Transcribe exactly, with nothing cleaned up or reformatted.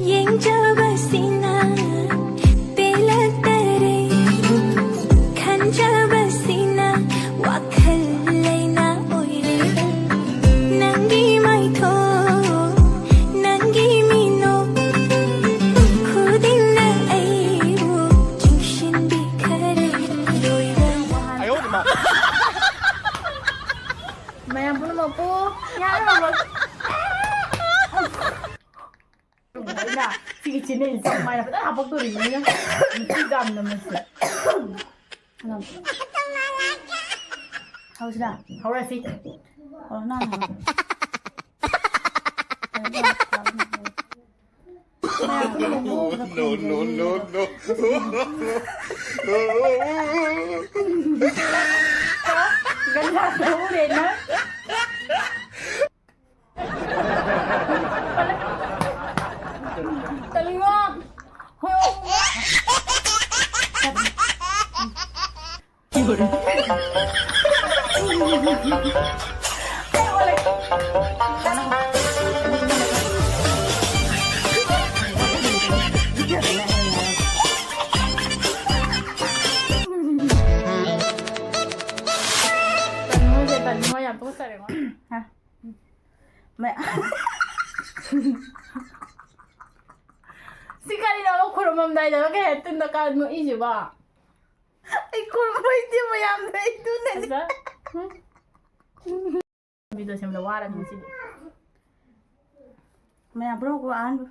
ꯌꯦꯡꯖꯕꯁꯤꯅ ꯄꯦꯜꯂꯛꯇꯔꯦ, ꯈꯟꯖꯕꯁꯤꯅ ꯋꯥꯈꯜ ꯂꯩꯅꯥ ꯑꯣꯏꯔꯦ꯫ ꯅꯪꯒꯤ ꯃꯥꯏꯊꯣꯡ, ꯅꯪꯒꯤ ꯃꯤꯅꯣꯛ ꯈꯨꯗꯤꯡꯅ ꯑꯩꯕꯨ ꯆꯤꯡꯁꯤꯟꯕꯤꯈꯔꯦ꯫ ꯂꯣꯏꯅ ꯃꯌꯥꯝ ꯄꯨꯝꯅꯃꯛꯄꯨ ꯌꯥꯔꯕ? ꯑꯩꯅ ꯁꯤꯒꯤ ꯆꯦꯅꯦꯜꯁꯦ ꯆꯞ ꯃꯥꯟꯅ ꯐꯖꯅ ꯍꯥꯄꯛꯇꯣꯔꯤꯅꯤ ꯑꯩꯅ꯫ ꯅꯨꯄꯤ ꯌꯥꯝꯅ ꯃꯁꯤ꯫ ꯍꯧꯁꯤꯔꯥ? ꯍꯧꯔꯁꯤ꯫ ꯍꯧꯔꯣ, ꯅꯪ ꯍꯧꯔꯣ꯫ No, no, no, no. Ganja ꯊꯧꯔꯦ ꯅꯪ꯫ ꯇꯜꯂꯤꯉꯣ꯫ ꯇꯟꯉꯣꯁꯦ, ꯇꯟꯉꯣ ꯌꯥꯝ ꯇꯨꯀꯠꯆꯔꯦꯉꯣ꯫ ꯍꯥ? ꯃ-, ꯁꯤ ꯀꯔꯤꯅꯣ ꯑꯃ ꯈꯨꯔꯨꯝꯃꯝꯗꯥꯏꯗ ꯑꯃ ꯀꯩ ꯍꯥꯏ ꯇꯨꯟꯗ ꯀꯥ ꯅꯣꯛꯏꯁꯤꯕꯣ? ꯑꯩ ꯈꯨꯔꯨꯝꯕ ꯍꯩꯇꯦ ꯃꯌꯥꯝꯗ, ꯑꯩ ꯇꯨꯅꯅꯤ꯫ ꯑꯁ, ꯎꯝ꯫ ꯚꯤꯗꯤꯑꯣ ꯁꯦꯝꯕꯗ ꯋꯥꯔꯅꯤ ꯉꯁꯤꯗꯤ꯫ ꯃꯌꯥꯝ ꯄꯨꯝꯅꯃꯛꯄꯨ ꯑꯍꯥꯟꯕ꯫